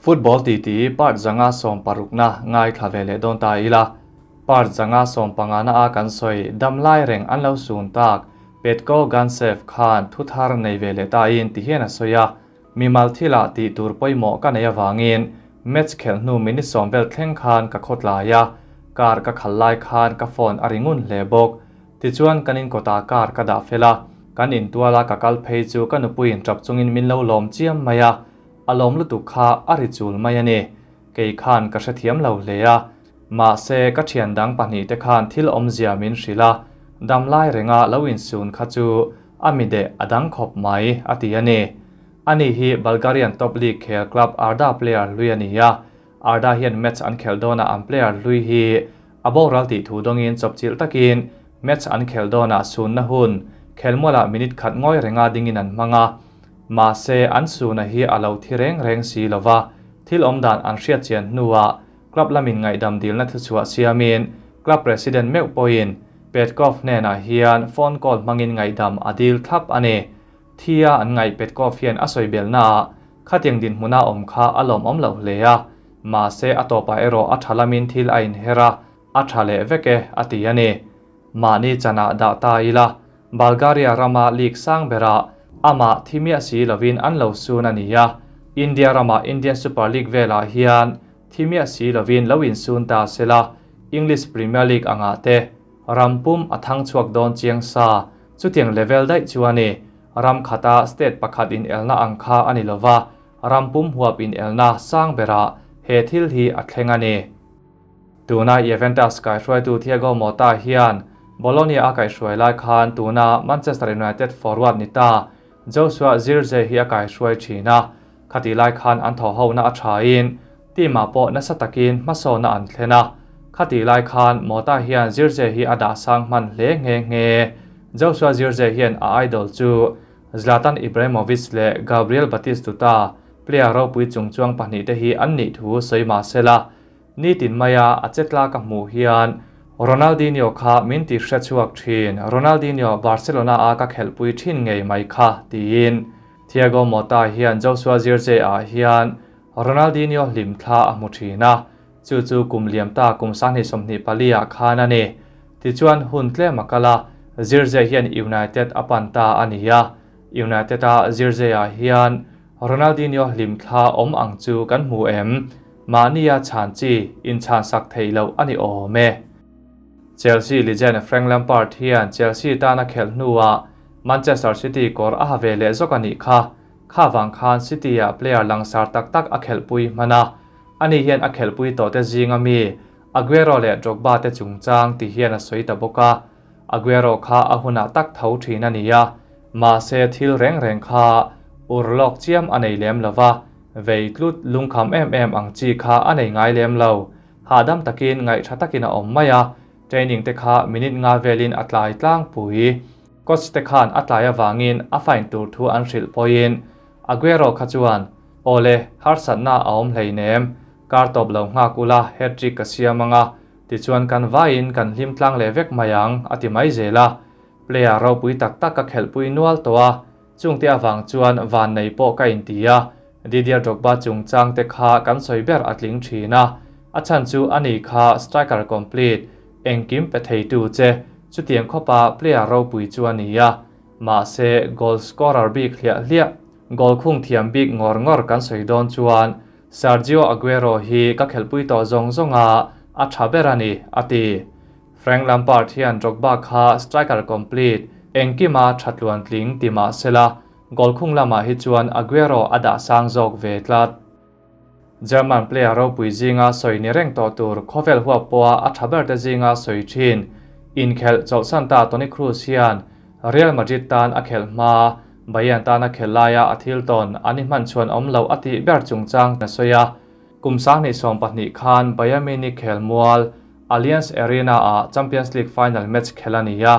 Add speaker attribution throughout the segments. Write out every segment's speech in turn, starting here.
Speaker 1: Football titi part 160na ngaithla ve leh dawn ta ila. Part 115na a kan sawi dam lai reng an lo sun tak Petko Gansev khan thu thar nei ve leh ta in ti hian a sawi a, mimal thilah tih tur pawimawh ka nei avangin match khelh hnu minute 10 vel thleng khan ka khawtlai a, car ka khal lai khan ka phone a ri ngun hle bawk. Tichuan kan in kawtah car ka dah fel a, kan intuala ka kal phei chu ka nupuiin tap chungin min lo lawm chiam mai a, a lawm lutuk kha a ri chul mai a ni. Kei khan ka hrethiam lo hle a, mahse ka thian dang pahnih te khan thil awmzia min hrilh a, dam lai renga lo insun kha chu a mi deh a dang khawp mai, a ti a ni. Ani hi Bulgarian top league khel club Arda player hlui a ni a, Arda hian match an khelh dawnah an player hlui hi a boral tih thu dawngin chawpchilh takin match an khelh dawnah sunna hun khelmualah minute khat ngawi renga dingin an hmang a. Mahse, an suna hi a lo thi reng reng si lo va, thil awm dan an hriat chian hnuah club lamin ngaihdam dilna thuchhuah siamin club president meuh pawhin Petkov hnenah hian phone call hmangin ngaihdam a dil thlap a ni. Thia an ngaih Petkov hian a sawi belnaah khatiang dinhmuna awm kha a lawmawm lo hle a, mahse a tawpah erawh a tha lamin thil a inher a, a tha leh vek e a ti a ni. Mahni chanah dah ta ila, Bulgaria rama league sang berah amah thi miah si lovin an lo sun a ni a, India rama Indian Super League velah hian thi miah si lovin lo insun ta sela, English Premier League angah te ram pum a thang chhuak dawn chiang sa, chutiang level daih chu a ni. Ram khata state pakhat inelna ang kha a ni lova, ram pum huap inelna sang berah he thil hi a thleng a ni. Tuna Juventus kaihruaitu Thiago Motta hian Bologna a kaihhruai lai khan tuna Manchester United forward ni ta Joshua Zirkzee hi a kaihhruai thin a, khatih lai khan an thawhhona a thain team-ah pawh nasa takin hmasawna an thlen a. Khatih lai khan Motta hian Zirkzee hi a dah sang hman hle nghe nghe. Joshua Zirkzee hian a idol chu Zlatan Ibrahimovic leh Gabriel Batistuta, player ropui chungchuang pahnihte hi an nih thu sawi mah sela, Nitin maia a chetla ka hmuh hian Ronaldinho kha min ti hre chhuak thin, Ronaldinho Barcelona a ka khelhpui thin ngei mai kha, tiin Thiago Motta hian Joshua Zirkzee ah hian Ronaldinho hlim thla a hmu thin a, chu chu kum liam ta kum 2024 ah khan a ni. Tichuan hun tlem a kal a, Zirkzee hian United a pan ta a ni a, United a Zirkzee ah hian Ronaldinho hlim thla awm ang chu kan hmu em? Mahnia chhan chi inchhan sak theih loh a ni awm e. Chelsea legend Frank Lampard hian Chelsea tana khelh hnuah Manchester City kawr a ha ve leh zawk a nih kha. Kha vang khan City-ah player langsar tak tak a khelhpui hman a. Ani hian a khelhpui tawhte zinga mi Aguero leh Drogba te chungchang ti hian a sawi ta bawk a. Aguero kha a hunah tak tho thin a ni a, mahse thil reng reng kha urlawk chiam a nei lem lo va, vei tlut lungkham em em ang chi kha a nei ngai lem lo. Hahdam takin ngaihṭha takin a awm mai a, training te kha minute nga velin a tlai tlangpui. Coach te khan a tlai avangin a fine tur thu an hrilh pawhin Aguero kha chuan, Awle, harsatna a awm hleinem, kar tawp lo nghak ula hat-trick ka siam anga, Tichuan kan vaiin kan hlim tlang leh vek mai ang, a ti mai zel a. Player ropui tak tak ka khelhpui nual tawh a, chungte avang chuan van nei pawh ka inti a, Didier Drogba chungchang te kha kan sawi ber a tling thin a, a chhan chu ani kha striker complete, engkim pe theitu che, chutiang khawpa player ropui chu a ni a, mahse goal scorer bik hliah hliah, goal khung thiam bik ngawr ngawr kan sawi dawn chuan Sergio Aguero hi ka khelhpui tawh zawng zawng a, a tha ber a ni, a ti. Frank Lampard hian Drogba kha striker complete, engkima tha tluan tling ti mah sela, goal khung lamah hi chuan Aguero a dah sang zawk ve tlat. German player ropui zinga sawi ni reng tawh tur khawvel huap pawha a tha berte zinga sawi thin inkhelh chawlhsan ta Toni Kroos hian Real Madrid tan a khelh hma Bayern tana khel laia a thil tawn an i hman chhuan awm loh a tih ber chungchang a sawi a. Kum 2012 khan Bayern Munich khel mual Allianz Arena-ah Champions League final match khel a ni a.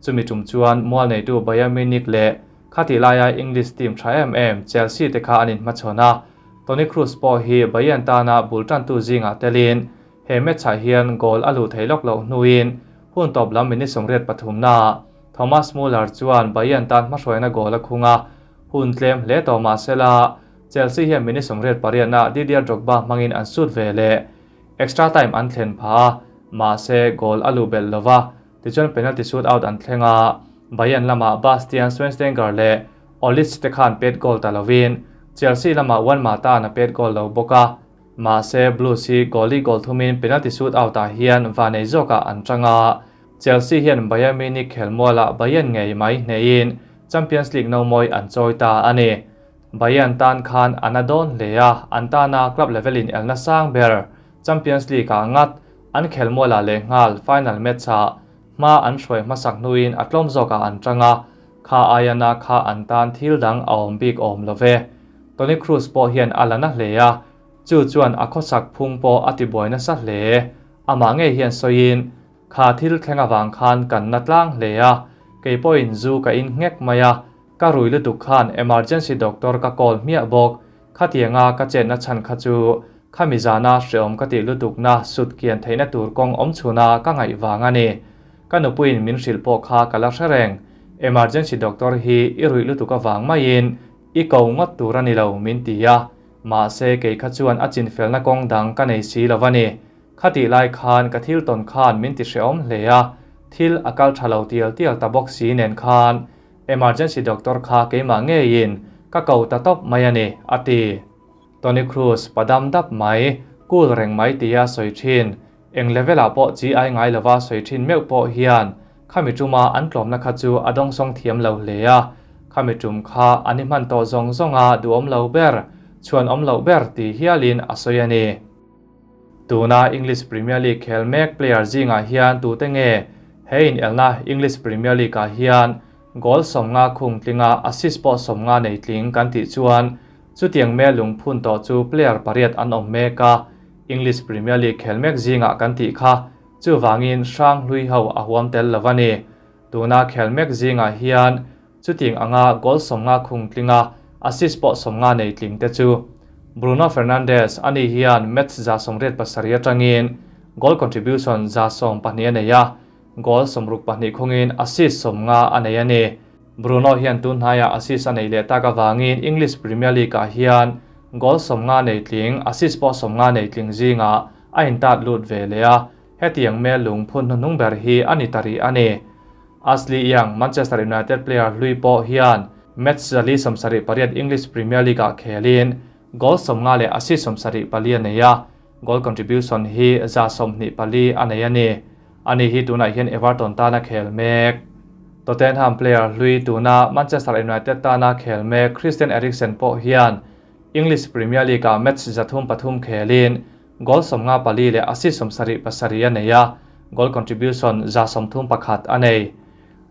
Speaker 1: Chumi tum chuan mual neitu Bayern Munich leh khatih laia English team tha em em Chelsea te kha an inhmachhawn a. Toni Kroos pawh hi Bayern tana bul tantu zingah telin he match-ah hian goal a luh theih lawk loh hnuin hun tawp lam minute 83naah Thomas Muller chuan Bayern tan hmahruaina goal a khung a, hun tlem hle tawh mah sela, Chelsea hian minute 88 na Didier Drogba hmangin an sut ve leh. Extra time an thlen phah a, mahse goal a luh belh lova, tichuan penalty shootout an thleng a, Bayern lamah Bastian Schweinsteiger leh Olic te khan pet goal ta lovin Chelsea lamah Juan Mata-a'n a pet goal lo bawk a, mahse Blues hi goalie goal thumin penalty shootout-ah hian vanei zawkah an tang a, Chelsea hian Bayern Munich khelmualah Bayern ngei mai hnehin Champions League nomawi an chawi ta a ni. Bayern tan khan a na dawn hle a, an tana club level in elna sang ber Champions League ah ngat an khelmualah lehnghal final match ah hma an hruai hmasak hnuin a tlawm zawkah an tang a, kha aia na kha an tan thil dang a awm bik awm lo ve. Toni Kroos pawh hian a la na hle a, chu chuan a khawsak phung pawh a tibuai nasa hle. Amah ngei hian sawiin, Kha thil thleng avang khan kan na tlang hle a, kei pawhin zu ka in nghek mai a, ka rui lutuk khan emergency doctor ka call hmiah bawk, khatianga ka chetna chhan kha chu khami zana hreawm ka tih lutukna sut kian theihna tur kawng awm chhuna ka ngaih vang a ni. Ka nupuiin min hrilh pawh kha ka la hre reng, emergency doctor hi i ruih lutuk avang maiin i ko ngawt tur a ni lo min ti a, mahse kei kha chuan a chinfelna kawng dang ka nei si lo a ni. Khatih lai khan ka thil tawn khan min ti hrehawm hle a, thil a kal tha lo tial tial ta bawk si nen khan emergency doctor kha keimah ngeiin ka ko ta tawp mai a ni, a ti. Toni Kroos pa dam dap mai, cool reng mai tia sawi thin, eng level ah pawh chi ai ngai lova sawi thin meuh pawh hian khami tuma an tlawmna kha chu a dawngsawng thiam lo hle a, khami tum kha an i hman tawh zawng zawnga duhawm lo ber, chhuan awm loh ber ti hialin a sawi a ni. Tuna English Premier League khel mek player zingah hian tute nge he inelna English Premier League-ah hian goal 50 khung tlinga assist pawh 50 nei tling kan tih chuan chutiang mel lungphun tawh chu player pariat an awm mek a, English Premier League khel mek zingah kan tih kha chuvangin hrang hlui ho a huam tel lo a ni. Tuna khel mek zingah hian Chutiang anga goal 50 khung tlinga assist pawh 50 nei tling te chu Bruno Fernandes ani hian match 187 atangin goal contribution 112 a nei a, goal 62 khungin assist 50 a nei a ni. Bruno hian tun hnaiah assist a nei leh tak avangin English Premier League-ah hian goal 50 nei tling, assist pawh 50 nei tling zingah a intat lut ve leh a, hetiang mel lungphun hnuhnung ber hi a ni ta rih a ni. Ashley Young, Manchester United player hlui pawh hian match 478 English Premier League-ah khelin goal 50 leh assist 74 a nei a, goal contribution hi 124 a nei a ni. Ani hi tunah hian Everton tana khel mek. Tottenham player hlui tuna Manchester United tana khel mek Christian Eriksen pawh hian English Premier League-ah match 303 khelin goal 54 leh assist 77 a nei a, goal contribution 131 a nei.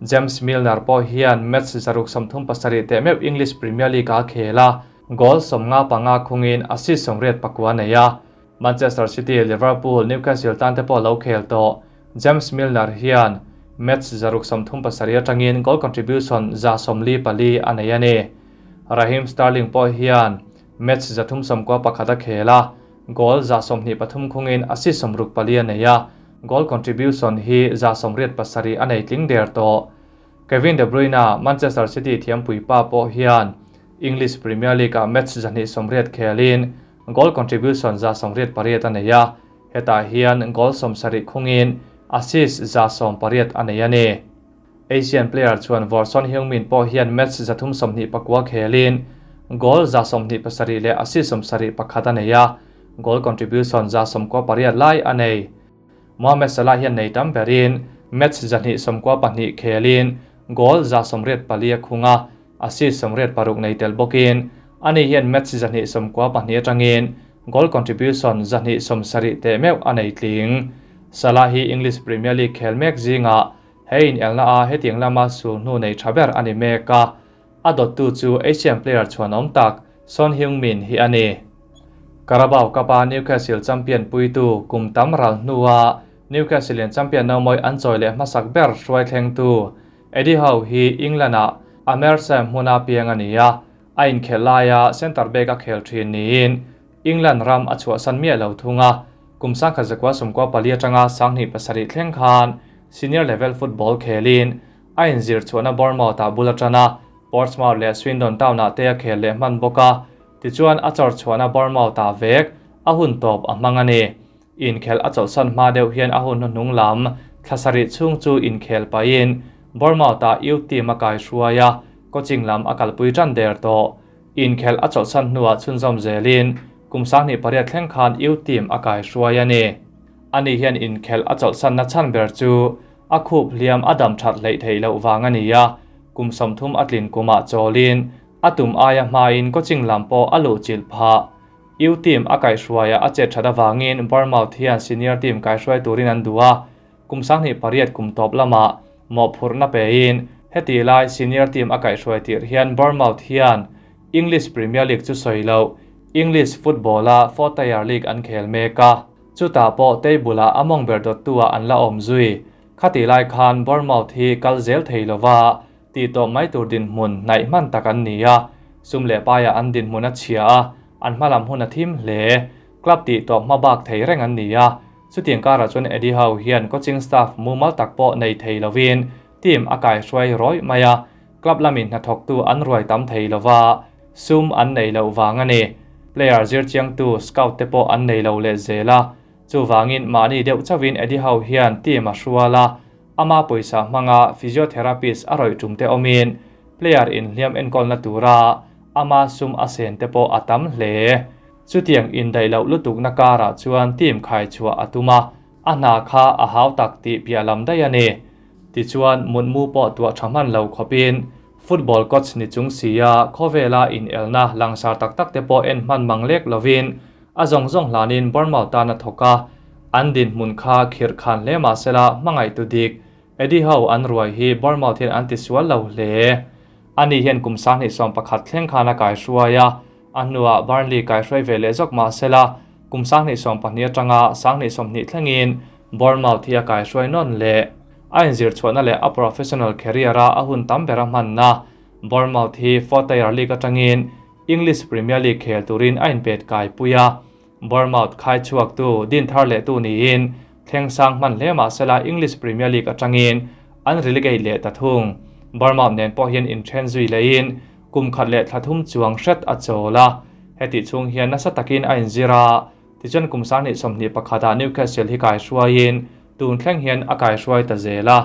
Speaker 1: James Milner pawh hian match 637 teh meuh English Premier League-a khel a, goal 55 khungin assist 89 a nei a. Manchester City, Liverpool, Newcastle tan te pawh lo khel tawh. James Milner hian match 637 atangin goal contribution 144 a nei a ni. Raheem Sterling pawh hian match 391 a khel a, goal 123 khungin assist 64 a nei a, goal contribution hi 187 a nei tling der tawh. Kevin De Bruyne, Manchester City thiampui pa pawh hian English Premier League-ah match 280 khelin goal contribution 188 a nei a, hetah hian goal 70 khungin assist 108 a nei a ni. Asian player chuan vor Son Heung-min pawh hian match 329 khelin goal 127 leh assist 71 a nei a, goal contribution 98 lai a nei. Mohamed Salah hian nei tam berin match 292 khelin goal 184 a khunga, assist 86 nei tel bawkin ani hian match 292 atangin goal contribution 270 teh meuh a nei tling. Salah hi English Premier League khel mek zinga hein elna a hetiang lama sul hnu nei tha ber ani mek a, a dawttu chu Asian player chuan awm tak Son Heung-min hi ani. Carabao Cup-a Newcastle champion puitu kum tam ral hnuah Newcastle in champion nomawi an chawi leh hmasak ber hruai thlengtu Eddie Howe hi England-ah Amersham hmuna piang a ni a, a inkhel laia centre back a khel thin niin England ram a chhuahsan miah lo thung a, kum 1994 atanga 2007 thleng khan senior level football khelin a inzir chhuahna Bournemouth-ah bul atana Portsmouth leh Swindon Town-ah te a khel leh hman bawk a. Tichuan a chawr chhuahna Bournemouth-ah vek a hun tawp a hmang a ni. Inkhel a chawlhsan hma deuh hian a hun hnuhnung lam thla sarih chhung chu inkhel pahin Bournemouth-ah youth team a kaihruai a, coaching lam a kalpui tan der tawh. Inkhel a chawlhsan hnuah chhunzawm zelin kum 2008 thleng khan youth team a kaihruai a ni. Ani hian inkhel a chawlhsanna chhan ber chu a khup hliam a dam that hleih theih loh vang a ni a, kum 30 a tlin kumah chawlin a tum aia hmain coaching lam pawh a luhchilh phah. Youth team a kaihhruaia a chet that avangin Bournemouth hian senior team kaihhruai turin an duh a, kum 2008 kum tawp lamah mawhphurhna pein heti lai senior team a kaihhruai tirh hian Bournemouth hian English Premier League chu sawi loh English football-a fourth tier league an khel mek a, chutah pawh table-ah a mawng ber dawttu-ah an la awm zui. Khati lai khan Bournemouth hi kal zel thei lova tih tawh mai tur dinhmun hnaih hman tak an ni a, sum leh paiah an dinhmun a chhia a, an hmalam hun a thim hle. Club tih tawh hma bak thei reng an ni a, chutiang karah chuan Eddie Howe hian coaching staff mumal tak pawh nei thei lovin team a kaihruai rawih mai a, club lamin hnathawktu an ruai tam thei lova, sum an nei loh vang a ni. Player zirchiangtu scout te pawh an nei lo leh zel a, chuvangin mahni deuh chauhin Eddie Howe hian team a hrual a, ama pawisa hmanga physiotherapist a rawih tum te awmin player inhliam enkawlna tura ama sum a sen te pawh a tam hle. Chutiang indaih loh lutukna karah chuan team khai chhuah a tum a, a hna kha a hau tak tih piah lam daih a ni. Tichuan mutmu pawh tuah tha hman lo khawpin football coach ni chung sia khawvela inelna langsar tak tak te pawh en hman mang lek lovin a zawng zawng hlanin Bournemouth tan a thawk a, an dinhmun kha khirh khan hle mahsela hmangaihtu dik Eddie Howe an ruai hi Bournemouth hian an tisual lo hle. Ani hian kum 2011 thleng khan a kaihruai a, a hnuah Burnley kaihruai ve leh zawk mahsela kum 2020 atanga 2020 thlengin Bournemouth hi a kaihruai nawn leh. A inzir chhuahna leh a professional career-a a hun tam ber a hmanna Bournemouth hi fourth tier league atangin English Premier League khel turin a inpet kaipui a, Bournemouth khai chhuaktu din thar leh tu niin thleng sang hman hle mahsela English Premier League atangin an relegate leh ta thung. Bournemouth nen pawh hian inthen zui lehin kum khat leh thla thum chuang hret a chawl a, heti chhung hian nasa takin a inzir a, tichuan kum 2021 ah Newcastle hi kaihruaiin tun thleng hian a kaihruai ta zel a.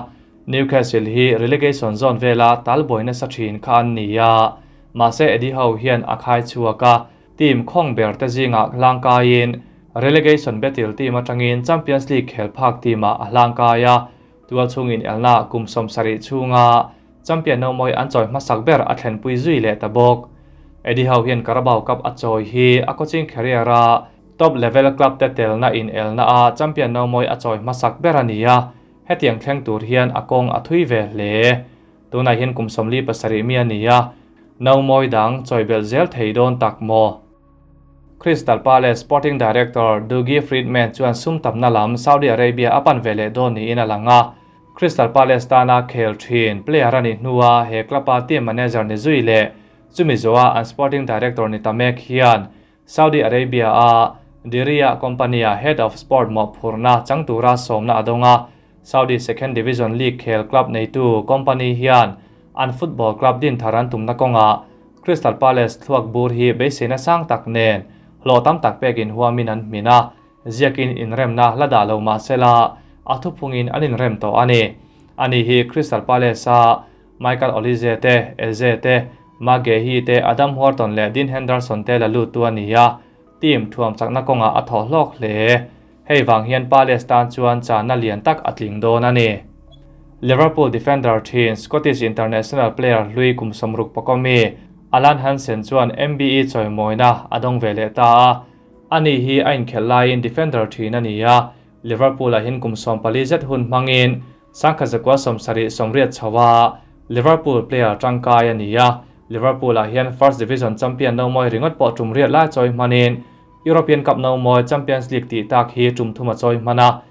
Speaker 1: Newcastle hi relegation zone vela talbuai nasa thin kha an ni a, mahse Eddie Howe hian a khai chhuak a, team khawng ber te zingah hlangkaiin relegation battle team atangin Champions League khel phak team-ah a hlangkai a, tual chhungin elna kum 70 chhunga champion no mawi an chawi hmasak ber a thlenpui zui leh ta bawk. Eddie Howe hian Carabao Cup a chawi hi a coaching career-a top level club te telna in elna a champion no mawi a chawi hmasak ber a ni a, hetiang thleng tur hian a kawng a thui ve hle. Tunah hian kum 47 mi a ni a, no mawi dang chawi belh zel thei dawn tak maw. Crystal Palace Sporting Director Dougie Freedman chuan sum tamna lam Saudi Arabia a pan ve leh dawn niin a lang a. Crystal Palace tana khel thin player a nih hnua he club-a team manager ni zui leh chumi zawha an Sporting Director ni ta mek hian Saudi Arabia a Diriyah company-a head of sport mawhphurhna chang tura sawmna a dawng a. Saudi Second Division League khel club neitu company hian an football club din thar an tumna kawngah Crystal Palace thluak bur hi beiseina sang tak nen hlawh tam tak pekin huamin an hmin a, ziakin inremna la dah lo mahsela a thuphungin an inrem tawh a ni. Ani hi Crystal Palace-a Michael Olise te, Eze te, Maguehi te, Adam Wharton leh Dean Henderson te la lut tu a ni a, team thuam chakna kawngah a thawh hlawk hle. Hei vang hian Palace tan chuan channa lian tak a tling dawn a ni. Liverpool defender thin Scottish international player hlui kum 60 pakomi Alan Hansen chuan MBE chawimawina a dawng ve leh ta a. Ani hi a inkhelh laiin defender thin a ni a, Liverpool a hin kum 14 zet hun hmangin 1978 chhoa Liverpool player tangkai a ni a. Liverpool ah hian First Division champion no mawi ringawt pawh tum riat lai chawi hmanin European Cup no mawi Champions League tih tak hi tum thum a chawi hman a,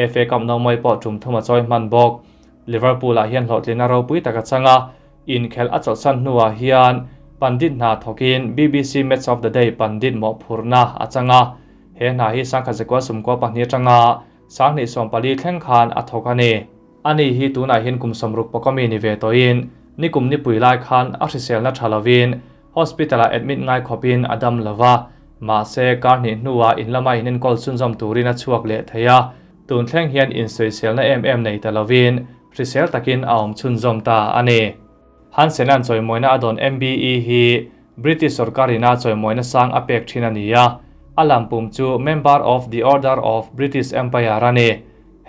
Speaker 1: FA Cup no mawi pawh tum thum a chawi hman bawk. Liverpool ah hian hlawhtlina ropui tak a chang a, inkhel a chawlhsan hnuah hian pandit hna thawkin BBC Match of the Day pandit mawhphurhna a chang a, he hna hi 1992 atanga 2014 thleng khan a thawk a ni. Ani hi tunah hian kum 60 pakomi ni ve tawhin nikum nipui lai khan a hriselna tha lovin Hospital-ah admit ngai khawpin a dam lo va, mahse kar hnih hnuah in lama inenkawl chhunzawm turin a chhuak leh thei a, tun thleng hian insawiselna em em nei ta lovin hrisel takin a awm chhunzawm ta a ni. Hansen-a'n chawimawina a dawn MBE hi British sorkarina chawimawina sang a pek thin a ni a, a lampum chu Member of the Order of British Empire a ni.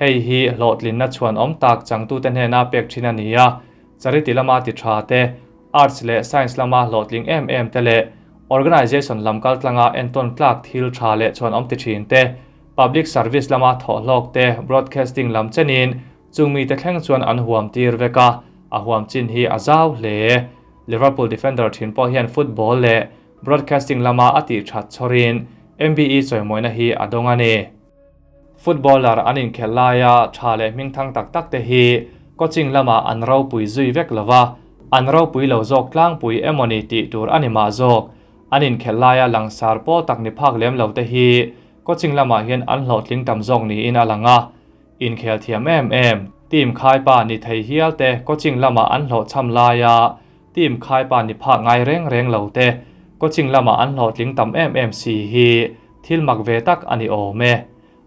Speaker 1: Hei hi hlawhtlinna chhuanawm tak changtute hnena pek thin a ni a, charity lama ti tha te, arts leh science lama hlawhtling em em te leh organisation lam kaltlanga entawn tlak thil tha leh chhuanawm ti thin te, public service lama thawhhlawk te, broadcasting lam chenin chung mite thleng chuan an huam tir vek a, a huam chin hi a zau hle. Liverpool defender thin pawh hian football leh broadcasting lama a tih that chhawrin MBE chawimawina hi a dawng a ni. Footballer an inkhelh laia tha leh hmingthang tak tak te hi coaching lamah an ropui zui vek lo va, an ropui lo zawk tlangpui emawni tih tur a ni mah zawk. An inkhelh laia langsar pawl tak ni phak lem lo te hi coaching lamah hian an hlawhtling tam zawk niin a lang a. Inkhel thiam em em, team khaipa ni thei hial te coaching lamah an hlawhchham laia team khaipa ni phak ngai reng reng lo te coaching lamah an hlawhtling tam em em si hi thil mak ve tak a ni awm e.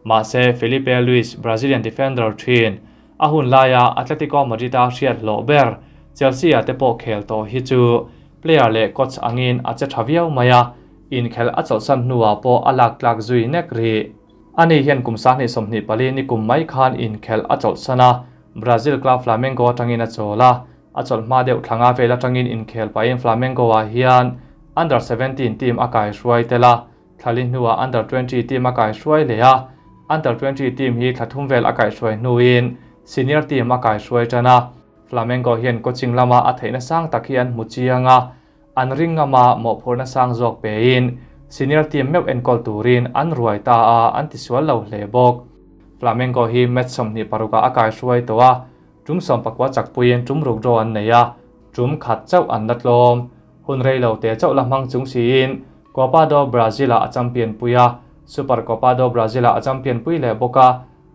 Speaker 1: Mahse, Filipe Luis, Brazilian defender thin, a hun laia Atletico Madrid-a hriat hlawh ber Chelsea-ah te pawh khel tawh hi chu player leh coach angin a che tha viau mai a, inkhel a chawlhsan hnuah pawh a lak tlak zui nek rih. Ani hian kum 2024 ni kum mai khan inkhel a chawlhsan a, Brazil club Flamengo atangin a chawl a, a chawlh hma deuh thlanga vel atangin inkhel pahin Flamengo-ah hian Under 17 team a kaihruai tel a, Thlali hnuah Under 20 team a kaihruai leh a, Under 20 team hi thla thum vel a kaihruai hnuin Senior team a kaihruai tan a, Flamengo hian coaching lama a theihna sang tak hi an hmu chiang a, an ring ngama mawhphurhna sang zawk pein Senior team meuh enkawl turin an ruai ta a, an tisual lo hle bawk. Flamengo hi match 26 ah a kaihruai tawh a, tum 14 chakpuiin tum ruk draw an nei a, tum khat chauh an la tlawm. Hun rei lo te chauh la hmang chung siin Copa do Brasil-ah a champion pui a, Super Copa do Brasil-ah a champion pui leh bawk a,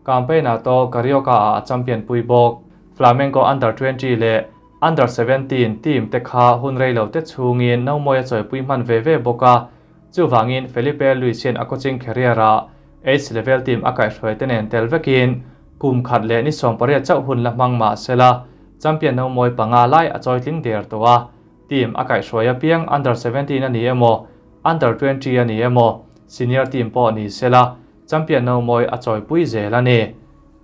Speaker 1: Campeonato Carioca-ah a champion pui bawk. Flamengo Under 20 leh Under 17 team te kha hun rei lo te chhungin nomawi a chawipui hman ve ve bawk a, chuvangin Felipe Luis hian a coaching career-ah H level team a kaihhruai te nen tel vekin kum khat leh ni 18 chauh hun la hmang mah sela, champion nomawi panga lai a chawitling der tawh a. Team a kaihhruai apiang Under 17 a ni emaw, Under 20 a ni emaw, Senior team pawh ni sela, champion nomawi a chawipui zel a ni.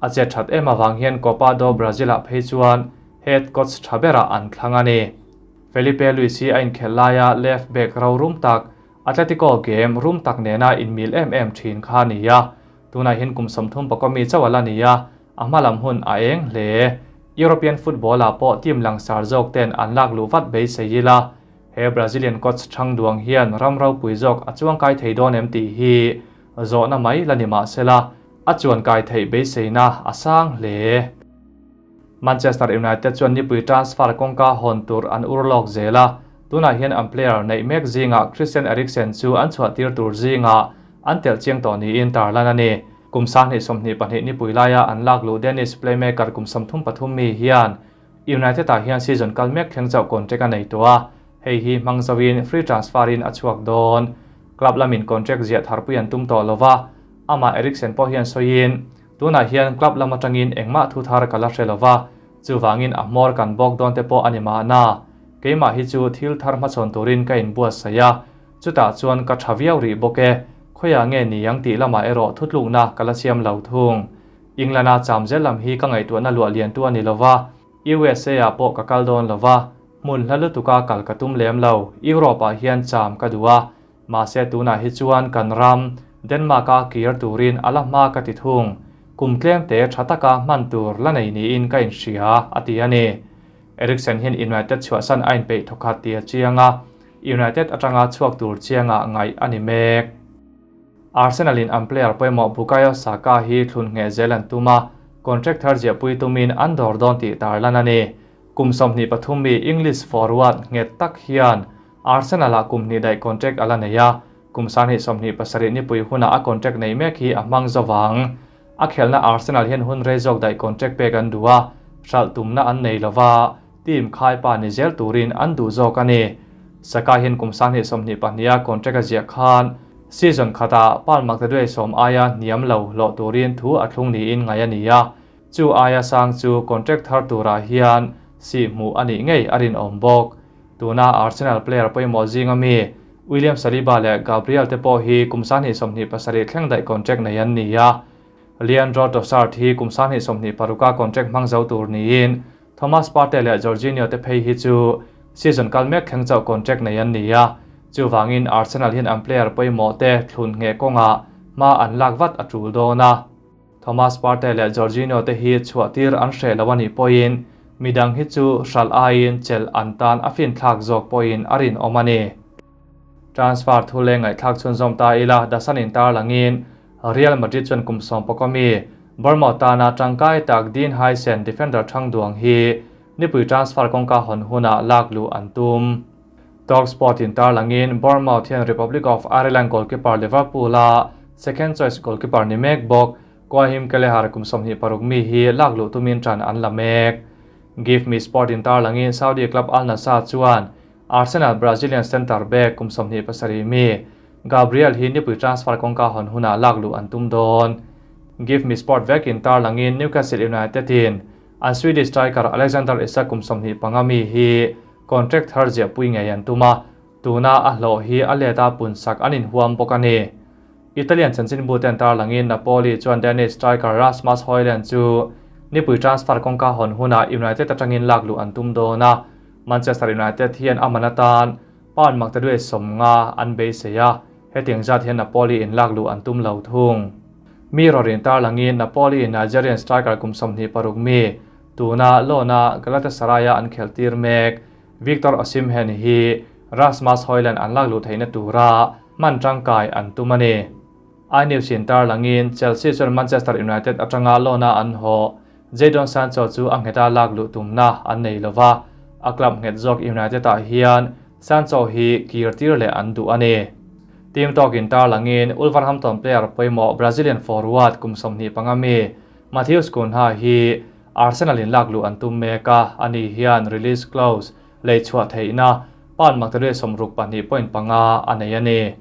Speaker 1: A chet that em avang hian Copa do Brasil-ah phei chuan head coach tha berah an thlang a ni. Felipe Luis hi a inkhelh laia left back ro rum tak, Atletico game rum tak nena inmil em em thin kha a ni a. Tunah hian kum 30 pakaw mi chauh a la ni a, a hma lam hun a eng hle. European football-ah pawh team langsar zawk ten an lak luh vat beisei ila, he Brazilian coach chhang duang hian ram ropui zawk a chuangkai thei dawn em tih hi zawhna mai la ni mah sela, a chuankai theih beiseina a sang hle. Manchester United chuan nipui transfer kawngka hawn tur an ur lawk zel a, tunah hian an player neih mek zingah Christian Eriksen chu an chhuahtir tur zingah an telh chiang tawh niin tarlan a ni. Kum 2022 nipui laia an lak luh Danish playmaker kum 33 mi hian United-ah hian season kal mek thleng chauh contract a nei tawh a, hei hi hmang zoin free transfer-in a chhuak dawn. Club lamin contract ziah tharpui an tum tawh lo va, amah Eriksen pawh hian sawiin, Tunah hian club lam atangin engmah thu thar ka la hre lo va, chuvangin a hmawr kan bawk dawn te pawh a ni mahna. Keimah hi chu thil thar hmachhawn turin ka inbuatsaih a, chutah chuan ka tha viau rih bawk e, khawiah nge ni ang tih lamah erawh thutlukna ka la siam lo thung. England-a cham zel lam hi ka ngaihtuahna luah liantu a ni lo va, USA-ah pawh ka kal dawn lo va, hmun hla lutuka kal ka tum lem lo, Europe-ah hian cham ka duh a, Mahse tunah hi chuan kan ram, Denmark-a kir turin a la hma ka ti thung. Kum tlem te tha taka hman tur la nei niin ka inhria, a ti a ni. Eriksen hian United chhuahsan a inpeih thawkhat tih a chiang a, United atanga chhuak tur chiangah ngaih a ni mek. Arsenal-in an player pawimawh Bukayo Saka hi thlun ngheh zel an tum a, contract thar ziahpui tumin an dawr dawn tih tarlan a ni. Kum 23 mi English forward nghet tak hian Arsenal-ah kum hnih daih contract a la nei a, kum 2027 nipui hunah a contract nei mek hi a hmang zo vang. A khelhna Arsenal hian hun rei zawk daih contract pek an duh a, hralh tumna an nei lo va, team khaipa ni zel turin an duh zawk a ni. Saka hian kum 2022 a contract a ziah khan season khatah pound maktaduai sawm aia hniam lo hlawh turin thu a thlung niin ngaih a ni a, chu aia sang chu contract thar turah hian sih hmuh a nih ngei a rinawm bawk. Tuna Arsenal player pawimawh zinga mi William Saliba leh Gabriel te pawh hi kum 2027 thleng daih contract nei an ni a. Leandro Trossard hi kum 2026 a contract hmang zo tur niin Thomas Partey leh Jorginho te phei hi chu season kal mek thleng chauh contract nei an ni a, chuvangin Arsenal hian an player pawimawh te thlun ngheh kawngah hma an lak vat a tul dawn a. Thomas Partey leh Jorginho te hi chhuah tir an hreh lo a nih pawhin midang hi chu hralh aiin chelh an tan a finthlak zawk pawhin a rinawm a ni. Transfer thu leng ngaihthlak chhunzawm ta ila The Sun in tarlangin Real Madrid chuan kum sawm pawk ami Bournemouth tana tangkai tak Dean Huijsen defender thang duang hi nipui transfer kawngka hawn hunah lak luh an tum. Talksport in tarlangin Bournemouth hian Republic of Ireland goalkeeper Liverpool a second choice goalkeeper ni mek bawk Caoimhin Kelleher kum 26 mi hi lak luh tumin tan an la mek. Give Me Sport in tarlangin Saudi club Al Nassr chuan Arsenal Brazilian centre back kum 27 mi Gabriel hi nipui transfer kawngka hawn hunah lak luh an tum dawn. Give Me Sport vekin tarlangin Newcastle United in an Swedish striker Alexander Isak kum 25 mi hi contract thar ziah pui ngei an tum a, tuna a hlawh hi a let a pun sak an inhuam bawk a ni. Italian chanchin bu ten tarlangin Napoli chuan Danish striker Rasmus Højlund chu nipui transfer kawngka hawn hunah United atangin lak luh an tum dawn a, Manchester United hian a man atan pound maktaduai 50 an beisei a, hetiang zat hian Napoli in lak luh an tum lo thung. Mi rawrin tarlangin Napoli in Nigerian striker kum 26 mi tuna loan-a Galatasaray-a an khelh tir mek Victor Osimhen hi Rasmus Højlund an lak luh theihna tura hman tangkai an tum a ni. iNews in tarlangin Chelsea chuan Manchester United atanga loan-a an haw Jadon Sancho chu a ngheta lak luh tumna an nei lova, a club nghet zawk United ah hian Sancho hi kir tir leh an duh a ni. Team Talk in tarlangin Wolverhampton player pawimawh Brazilian forward kum 25 mi Matheus Cunha hi Arsenal in lak luh an tum mek a, ani hian release clause lei chhuah theihna pound maktaduai 62.5 a nei a ni.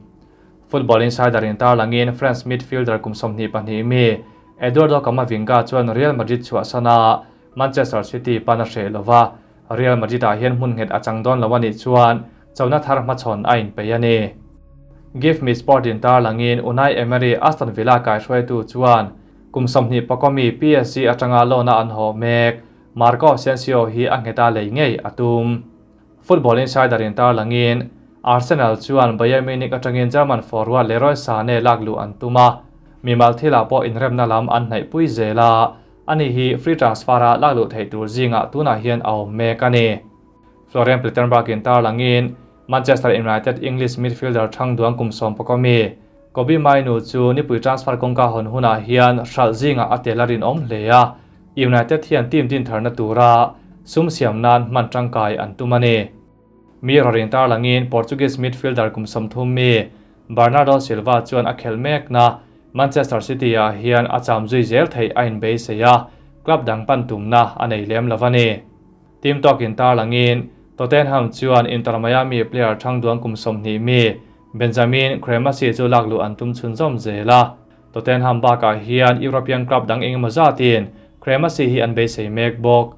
Speaker 1: Football Insider in tarlangin France midfielder kum 22 mi Eduardo Camavinga chuan Real Madrid chhuah sana Manchester City pan a hreh lova, Real Madrid ah hian hmun nghet a chang dawn lo anih chuan chona thar hmachhawn a inpeih a ni. Give Me Sport in tarlangin Unai Emery Aston Villa kaihruaitu chuan kum 21 mi PSG atanga loan-a an haw mek Marco Asensio hi a ngheta lei ngei a tum. Football Insider in tarlangin Arsenal chuan Bayern Munich atangin German forward Leroy Sane lak luh an tum a, mimal thilah pawh inremna lam an hnaih pui zel a, ani hi free transfer a lak luh theih tur zingah tunah hian a awm mek a ni. Florian Plettenberg in tarlangin Manchester United English midfielder thang duang kum 11 mi Kobbie Mainoo chu nipui transfer kawngka hawn hunah hian hralh zingah a tel a rinawm hle a, United hian team din tharna tura sum siam nan hman tangkai an tum a ni. Mi rawrin tarlangin Portuguese midfielder kum 30 mi Bernardo Silva chuan a khelh mek na Manchester City ah hian a cham zui zel theih a inbeisei a, club dang pan tumna a nei lem lo a ni. Team Talk in tarlangin Tottenham chuan Inter Miami player thang duang kum 20 mi Benjamin Cremasi chu lak luh an tum chhunzawm zel a. Tottenham bakah hian European club dang engemaw zatin Cremasi hi an beisei mek bawk.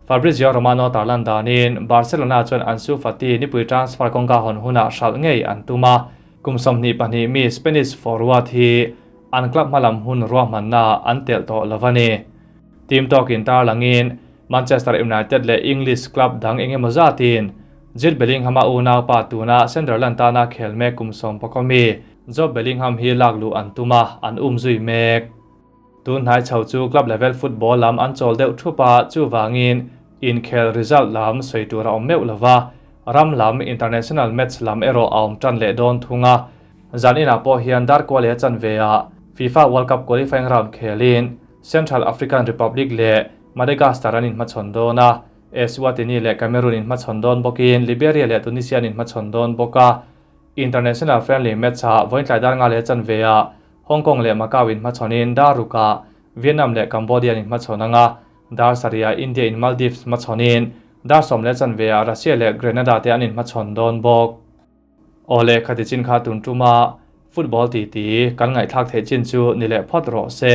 Speaker 1: Fabrizio Romano tarlan danin Barcelona chuan Ansu Fati nipui transfer kawngka hawn hunah hralh ngei an tum a, kum 22 mi Spanish forward hi an club hmalam hun ruahmanna an telh tawh lo a ni. Team Talk in tarlangin Manchester United leh English club dang engemaw zatin Jude Bellingham a unau pa tuna Sunderland tana khel mek kum 11 mi Jobe Bellingham hi lak luh an tum a, an um zui mek. Tun hnai chho chu club level football lam an chawl deuh thupa chu wangin inkhel result lam sei tur a awm meuh lova, ram lam international match lam erawh a awm tan leh dawn thunga. Zan inah pawh hian dar kual e chan ve a FIFA World Cup qualifying round khelin Central African Republic leh Madagascar an inhmachhawn dawn a, Eswatini leh Cameroon inhmachhawn dawn bawkin Liberia leh Tunisia an inhmachhawn dawn bawk a. International friendly match ah vawiin dar nga leh chan ve a Hong Kong leh Macau inhmachhawnin dar ruka Vietnam leh Cambodia inhmachhawn anga dar saria India in Maldives hmachhawnin Dar 10 15 ah Russia leh Grenada te an inhmachhawn dawn bawk. Aw le, khati chin kha tun tuma football titi kan ngaihthlak theih chin chu ni leh phawt rawh se.